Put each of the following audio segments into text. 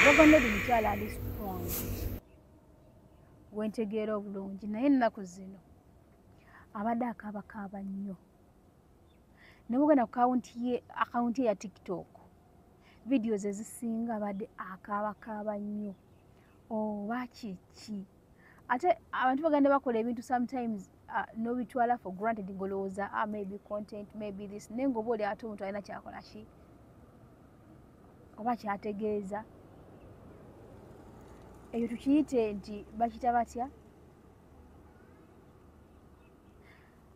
Dragon Lady mukyala ali strong, wentegeera obulungi, naye ennaku zino abadde akaabakaaba nnyo. Ne bw'ogenda ku akawunti ye ya TikTok, videos ezisinga abadde akaabakaaba nnyo. Oba kiki? Ate abantu bagenda bakola ebintu sometimes n'obitwala for granted, ng'olowooza maybe content, maybe this, naye ng'oba oli ate omuntu alina kyakola ki oba kyategeeza. Ekyo tukiyite nti bakita batya,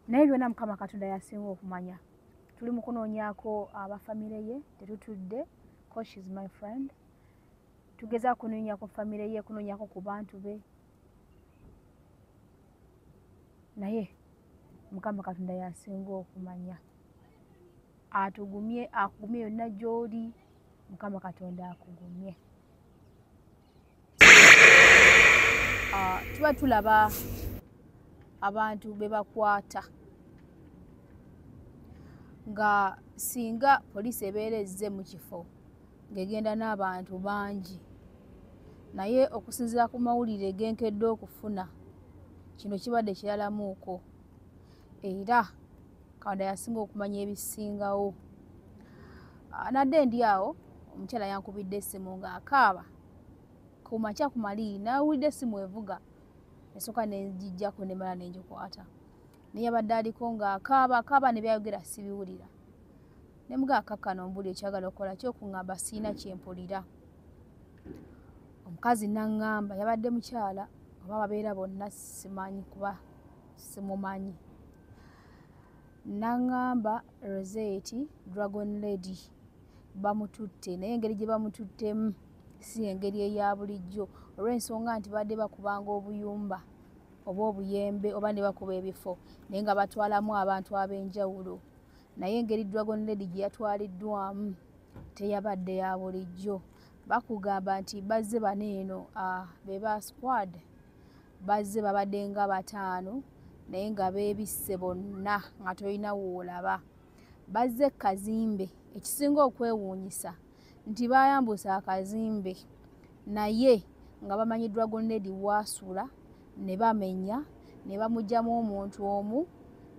naye byonna Mukama Katonda yasinga okumanya. Tuli mu kunoonyaako abafamire ye, tetutudde, cause she's my friend. Tugezaako kunoonyaako famire ye, kunoonyaako ku bantu be, naye Mukama Katonda yasinga okumanya. Atugumye, akugumye yonna gy'oli, Mukama Katonda akugumye. Tuba tulaba abantu be bakwata nga singa poliisi ebeera ezze mu kifo ng'egenda n'abantu bangi, naye okusinziira ku mawulire genkedde okufuna, kino kibadde kiralamuuko, era Katonda yasinga okumanya ebisingawo. Nadde ndi awo, omukyala yankubidde essimu ng'akaaba ku makya ku maliiri, n'awulidde essimu evuga, esooka ne ngiggyako ne mmala ne ngikwata. Naye yabadde aliko ng'akaaba, akaaba ne by'ayogera sibiwulira. Ne mugamba kakkano mbuli ekyagala okukola ki okuŋŋamba sirina kye mpulira. Omukazi n'aŋŋamba yabadde mukyala oba babeera bonna simanyi kuba simumanyi. N'aŋŋamba Rosette Dragon Lady bamututte, naye engeri gye bamututtemu si engeri eya bulijjo, olw'ensonga nti badde bakubanga obuyumba oba obuyembe oba ne bakuba ebifo, naye nga batwalamu abantu ab'enjawulo. Naye engeri Dragon Lady gye yatwaliddwamu teyabadde ya bulijjo. Bakugamba nti bazze bano eno be ba squad, bazze babadde nga 5, naye nga beebisse bonna nga tolina w'olaba. Bazze kazimbe, ekisinga okwewuunyisa nti baayambusa akazimbe, naye nga bamanyi Dragon Lady waasula, ne bamenya ne bamuggyamu omuntu omu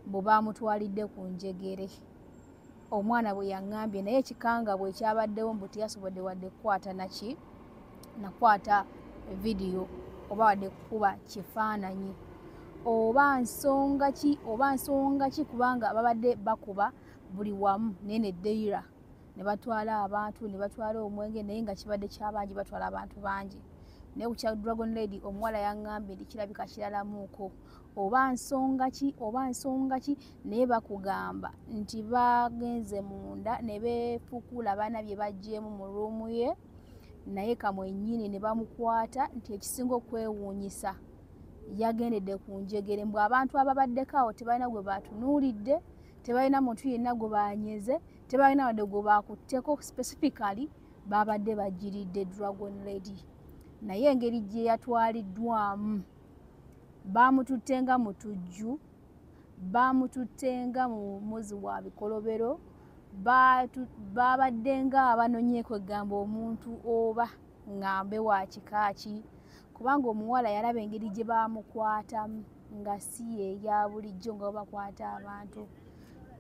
mbu baamutwalidde ku njegere. Omwana bwe yaŋŋambye, naye ekikangabwa ekyabaddewo mbu teyasobodde wadde kukwata naki, nakwata vidiyo oba wadde kukuba kifaananyi. Oba nsonga ki, oba nsonga ki, kubanga babadde bakuba buli wamu naye ne Deira ne batwala abantu, ne batwala omwenge, naye nga kibadde kyabangi, batwala abantu bangi. Naye ku kya Dragon Lady omuwala yaŋŋambye nti kirabika kiralamuuko. Oba nsonga ki, oba nsonga ki, naye bakugamba nti bagenze munda ne beefukuula abaana bye baggyeemu mu ruumu ye, naye kamwennyini ne bamukwata. Nti ekisinga okwewuunyisa yagendedde ku njegere, mbu abantu ababaddeko awo tebalina gwe batunuulidde, tebalina muntu yenna gwe banyeze, tebalina wadde gwe bakutteko, specifically babadde bagiridde Dragon Lady. Naye engeri gye yatwaliddwamu, baamututte nga mutujju, baamututte nga muzi wa bikolobero, babadde nga abanonyeeko egamba omuntu oba ŋŋambe wa kika ki, kubanga omuwala yalaba engeri gye baamukwatamu nga si ye ya bulijjo nga bakwata abantu.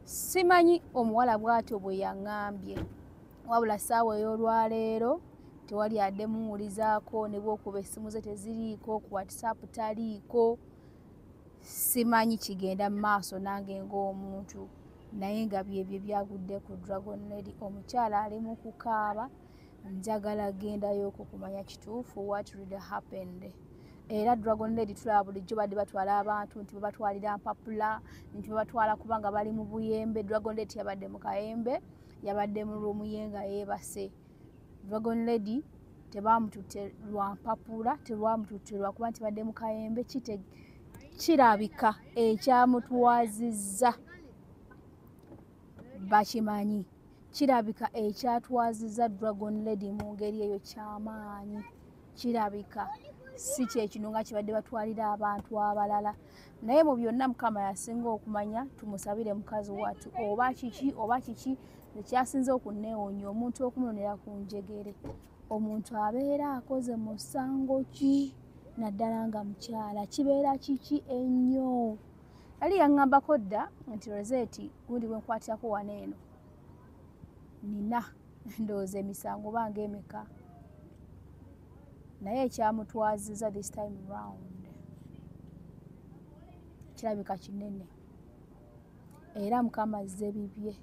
Simanyi omuwala bw'atyo bwe yaŋŋambye, wabula ssaawa ey'olwaleero tewali adde muwulizaako, ne bw'okuba essimu ze teziriiko, ku WhatsApp taliiko. Simanyi kigenda mu maaso nange ng'omuntu, naye nga byebyo byagudde ku Dragon Lady. Omukyala ali mu kukaaba, njagala gendayo okumanya kituufu what really happened. Era Dragon Lady tulaba bulijjo badde batwala abantu nti babatwalira mpapula, nti babatwala kubanga bali mu buyembe. Dragon Lady yabadde mu kayembe, yabadde mu ruumu ye nga yeebase. Dragon Lady tebamututte lwa mpapula, tebamututte lwa kuba nti badde mu kayembe, kirabika ekyamutwazizza bakimanyi, kirabika ekyatwazizza Dragon Lady mu ngeri eyo kyamaanyi, kirabika si kyekino nga kibadde batwalira abantu abalala. Naye mu byonna Mukama yasinga okumanya, tumusabire mukazi wattu oba kiki oba kiki, Ekyasinze okunneewuunya omuntu okumunonera ku njegere, omuntu abeera akoze musango ki, naddala nga mukyala, kibeera kiki ennyo? Yali yaŋŋambako dda nti Rosette gundi bwe nkwatirako wano eno nina ndowooza emisango oba ng'emeka, naye ekyamutwaziza this time round kirabika kinene, era Mukama azze bibye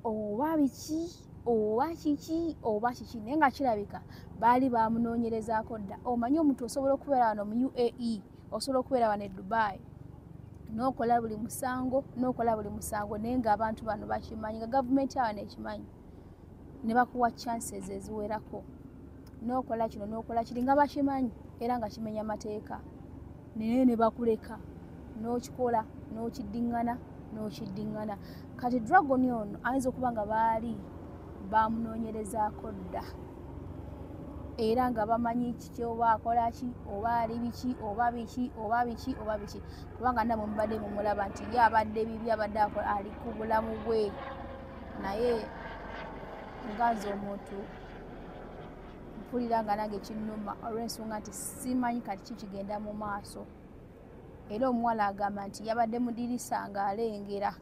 oba biki oba kiki oba kiki, naye nga kirabika baali bamunoonyerezaako dda. Omanyi omuntu osobola okubeera wano mu UAE, osobola okubeera wano e Dubai n'okola buli musango, n'okola buli musango, naye ng'abantu bano bakimanyi, nga gavumenti wano ekimanyi, ne bakuwa chances eziwerako n'okola kino n'okola kiri nga bakimanyi era nga kimenya mateeka, naye ne bakuleka n'okikola n'okiddiŋŋana n'okiddiŋŋana. Kati Dragon ono ayinza okuba nga baali bamunoonyerezaako dda era nga bamanyi kiki oba akola ki oba ali biki oba biki oba biki oba biki, kubanga nammwe mubadde mumulaba nti ye abadde bibi, abadde ali ku bulamu bwe. Naye nga nze omuntu mpulira nga nange kinnuma olw'ensonga nti simanyi kati ki kigenda mu maaso. Era omuwala agamba nti yabadde mu ddirisa ng'alengera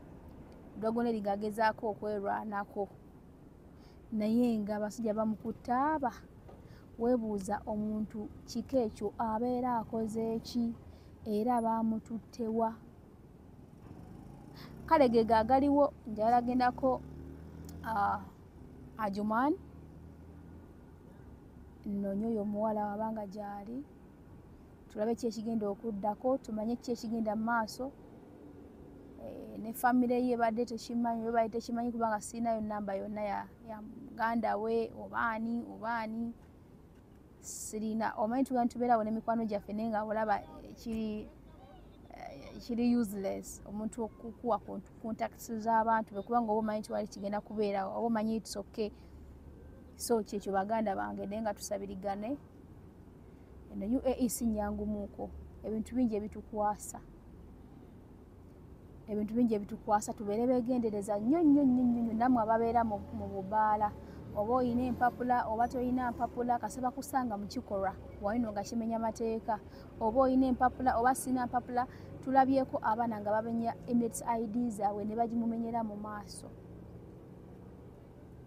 Dragon Lady ng'agezaako okwerwanako, naye nga abasajja bamukutte aba. Weebuuza omuntu kika ekyo abeera akoze ki era baamututte wa? Kale ge gaagaliwo. Njagala gendako Ajuman nnoonye oyo omuwala wabanga gy'ali, tulabe ki ekigenda okuddako, tumanye ki ekigenda mu maaso. Ne famire ye ebadde tekimanyi, oba badde tekimanyi, kubanga sirinayo namba yonna ya muganda we oba ani oba ani, sirina. Omanyi tugenda tubeerawo n'emikwano gyaffe, naye nga olaba kiri useless omuntu okukuwa contacts z'abantu be, kubanga oba omanyi nti wali kigenda kubeerawo, oba omanyi it's okay. So kyekyo baganda bange, naye nga tusabirigane. Eno UAE si nnyangumuuko, ebintu bingi ebitukwasa, ebintu bingi ebitukwasa. Tubeere beegendereza nnyo nnyo nnyo nnyo nnyo. Nammwe ababeera mu bubaala, oba oyina empapula oba toyina mpapula, kasaba kusanga mu kikolwa walino nga kimenya mateeka. Oba oyina empapula oba sina mpapula, tulabyeko abaana nga bamenya Emirates ID zaabwe ne bagimumenyera mu maaso.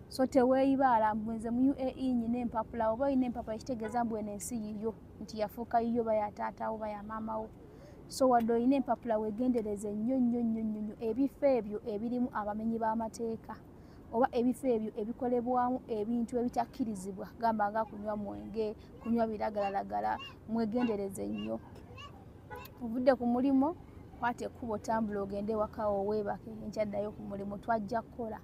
So teweeyibaala mbu nze mu UAE nyina empapula. Oba oyina empapula ekitegeeza mbu eno ensi yiyo, nti yafuuka yiyo, oba ya taatawo oba ya maamawo. So wadde oyina empapula, weegendereze nnyo nnyo nnyo nnyo nnyo ebifo ebyo ebirimu abamenyi b'amateeka oba ebifo ebyo ebikolebwamu ebintu ebitakkirizibwa, gamba nga kunywa mwenge, kunywa biragalalagala. Mwegendereze nnyo. Ovudde ku mulimu, kwata ekkubo, tambula ogende ewaka oweebake, enkya ddayo ku mulimu. Twajja kukola,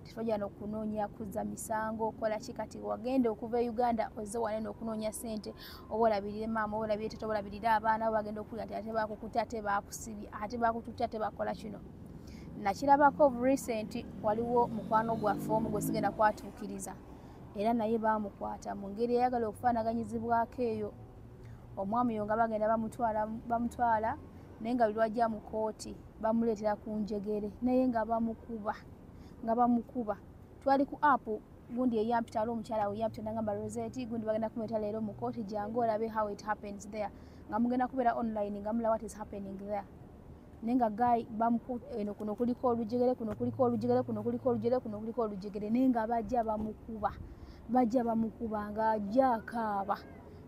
tetwajja n'okunoonya kuzza misango kola ki. Kati wagenda okuva e Uganda ozze wano eno okunoonya ssente, oba olabirire maama, oba olabirire tata, oba olabirire abaana, oba bagenda okuwulira nti ate bakukutte, ate baakusibye, ate bakututte, ate bakola kino. Nakirabako recent, waliwo mukwano gwaffe omu gwe sigenda kwatuukiriza, era naye baamukwata mu ngeri eyagala okufaanaganyizibwako eyo. Omwami oyo nga bagenda bamutwala bamutwala, naye nga buli lwajja mu kooti bamuleetera ku njegere, naye nga bamukuba nga bamukuba. Twali ku app gundi eyampita, ali omukyala we yampita nagamba, "Rosette, gundi bagenda kumuleeta leero mu kooti, jangu olabe how it happens there," nga mugenda kubeera online nga mulaba what is happening there. Naye nga guy eno kuno kuliko olujegere, kuno kuliko olujegere, kuno kuliko olujegere, kuno kuliko olujegere, naye nga bajja bamukuba, bajja bamukuba, ng'ajja akaaba.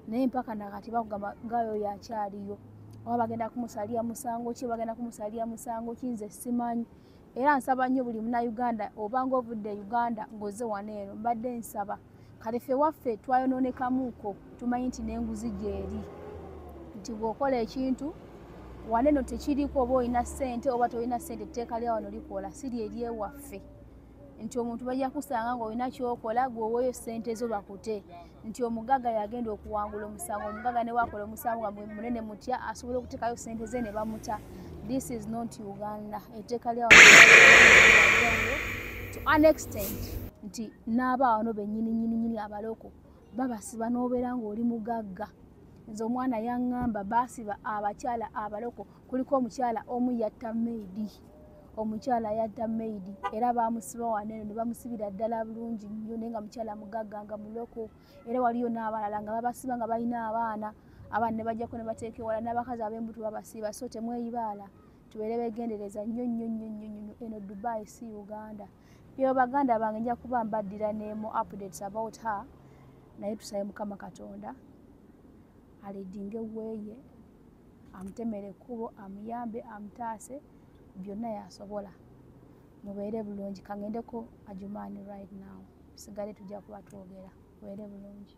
Naye mpaka nakati bakugamba guy oyo akyaliyo, oba bagenda kumusalira musango ki, bagenda kumusalira musango ki, nze simanyi. Era nsaba nnyo buli Munnayuganda, obanga ovudde e Uganda ng'ozze wano eno, mbadde nsaba. Kale ffe waffe twayonoonekamuuko, tumanyi nti n'enguzi gyeri, nti bw'okola ekintu wano eno tekiriko, oba olina ssente oba tolina ssente, etteeka lya wano likola, si lye eryewaffe nti omuntu bajja kusanga ng'olina kyokola, gweoweeyo ssente zo bakute, nti omugagga yagenda okuwangula omusango. Omugagga ne wakola omusango nga munene mutya, asobola okuteekayo ssente ze ne bamuta. This is not Uganda. Etteeka lya wano to an extent nti n'aba wano bennyini nyini nyini abaloko babasiba n'obeera ng'oli mugagga. Nze omwana yaŋŋamba baasiba abakyala abaloko, kuliko omukyala omu yatta maid. Omukyala yatta maid era bamusiba wano eno ne bamusibira ddala bulungi nnyo, naye nga mukyala mugagga nga muloko. Era waliyo n'abalala nga babasiba nga balina abaana, abaana ne bajjako ne bateeka ewala, n'abakazi ab'embuto babasiba. So temweyibaala, tubeere begendereza nnyo nnyo nnyo nnyo nnyo. Eno Dubai, si Uganda. Byo baganda bange, nja kuba mbaddira nemu updates about her, naye tusabe Mukama Katonda aleadinge eweeye, amutemere ekkubo, amuyambe, amutaase, byonna yasobola. Mubeere bulungi. Kangendeko Adjumani right now, sigale tujja kuba twogera. Mubeere bulungi.